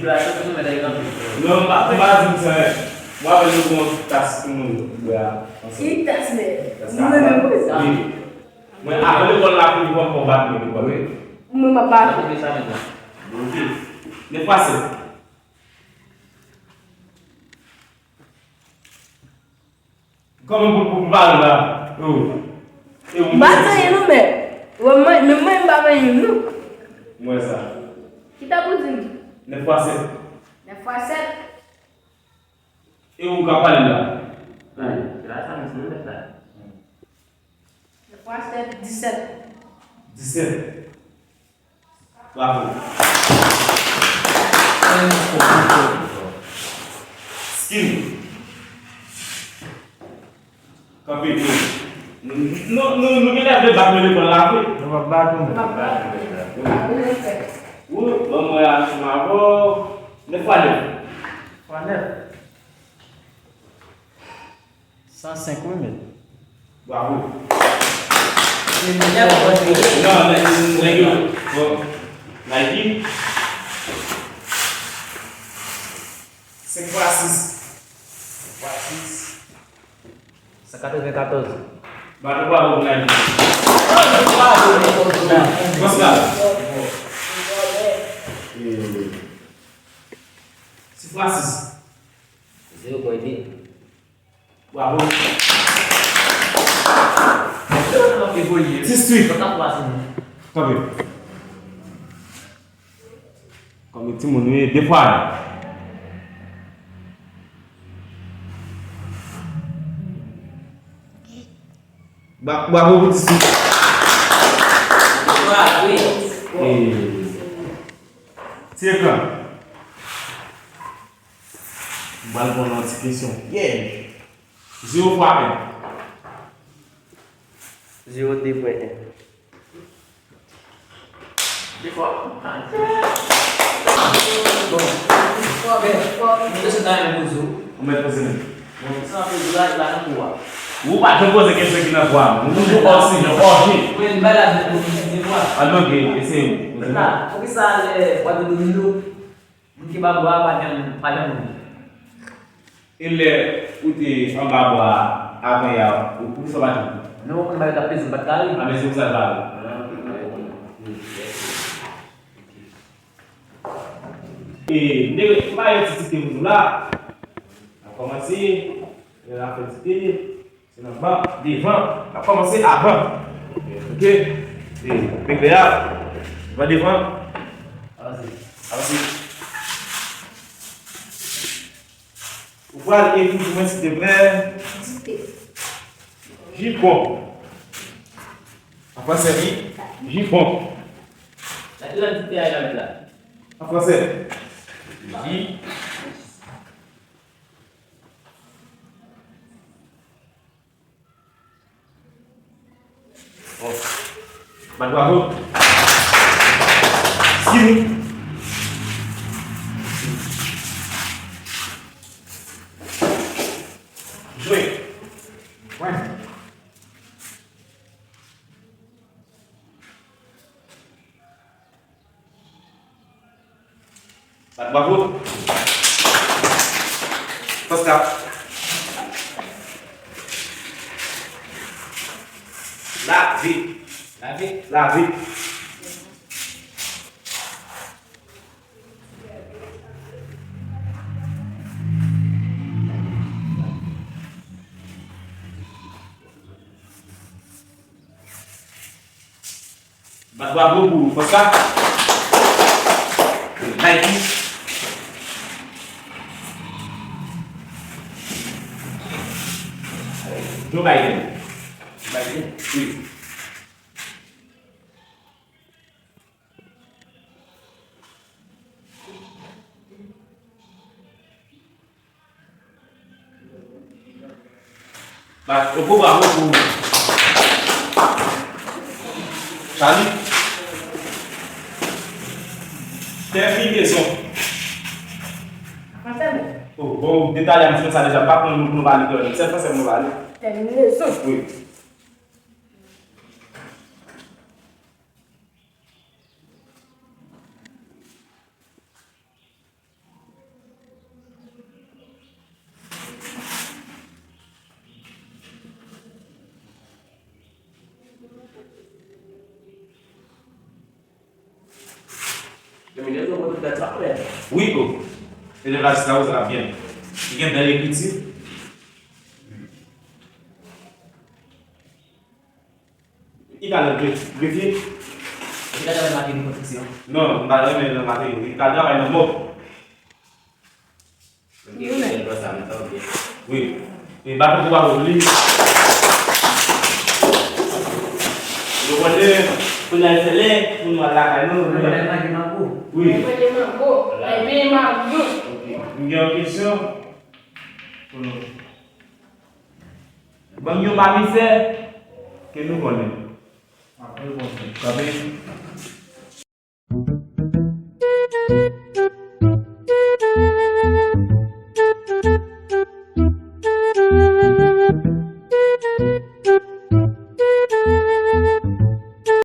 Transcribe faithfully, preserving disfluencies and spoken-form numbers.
Jwe a, se pou nou mèt anpil. Non, m pa, m pa di m sa. Mwen avè nou gon tas pou nou bwè a ansanm. Ki tas, men? Tas nou menm, wi. Wi. Mwen, avan lekòl la fini, fò m bat mwen lekòl, wi. Mwen, m ap bat ou. Ok. Nèf fwa sèt. Kòman pou, pou, pou pale la? Yo. Yo, m pa di anyen non, men. Wè, mwen, men mwen, m pa wè youn non. Mwen sa. Ki ta pou di m? Nèf fwa sèt. Nèf fwa sèt. E ou ka pale la? Wi, se la sa, men se nou nèf la. Nèf fwa sèt, disèt. Disèt. Bravo. Skin. Kanpe tou. Nou, nou, nou, nou genlè vle bat mwen lekòl la vre. Nou va bat ou. Nou va bat ou. Ou, ban mwen aksyon avè w. Nèf fwa nèf. Fwa nèf. San senk wi, men. Bravo. Non, nèg, nèg yo. Bon. Nike. Senk fwa sis. Senk fwa sis. San katreven katòz. Bat bravo pou Nike. Bravo, Nike. Pascal. Senk fwa sis. Zewo pwen de. Bravo. Sis uit. Kanpe. Kanpe timoun, wi, de fwa. Ba-, bravo pou sis uit. Bravo, wi. E, ti ekran. M pral pran yon ti kesyon pyèj. Zewo fwa en. Zewo de pwen en. De fwa. Bon. Fò, fò, fò. Mwen se ta renmen poze w. Ou mèt poze m. Bon, sa poze la, la nan kou a. Ou pa janm poze kesyon ki nan kou a. Ou toujou hors sujet, hors jeu. Mwen, m bay la de kou, de fwa. An, ok, eseye. Poukisa lè w ap domine, moun ki ba bwa a pa janm, pa janm ri. E lè ou te anba bwa a avan yè a, ou, poukisa w pa janm ri? Non, ou konn bagay t ap peze, ou pa t ka ri. A, men se pou sa l pa ri. E, m te, m ba yon ti tite pou nou la. N ap kòmanse. Lè n ap fè tite. Se nan ban, devan. N ap kòmanse avan. Ok? E, pèp la, devan, devan. Avanse. Avanse. Ou pral ekri pou mwen, silteplè. Jipon. An fransè, wi. Jipon. An fransè. Ji. Bon. Bat bravo. Sini. Jwe. Pwen. Bat bravo. Fòs la. Lave. Lave. Lave. Bat bravo pou Fòs la. Nike. Joe Biden. Biden? Wi. Bat yon gwo bravo pou Charlie. Tèminezon. Franse, bon. Oh, bon, detalè, m fè sa deja, m pa konn nou pou nou pale kreyòl. Sèl franse pou nou pale. Tèminezon. Wi. Wi, o. Elevaj sa yo, sa ap byen. Li gen bèl ekriti. Li ka nan gre-, grefye? Li ka travay nan materi konstriksyon? Non, m pa renmen nan materi. Li ka travay nan mòb. Ok, wi, men. Wi. E baton pou baton li. Yo konnen, kounye a se lè pou nou al lakay nou. Mwen manje mango. Wi. Mwen manje mango. Mwen manje mango. Ok. M gen yon kesyon pou nou. Ban m yon mamifè ke nou konnen. Apre bon, kanpe.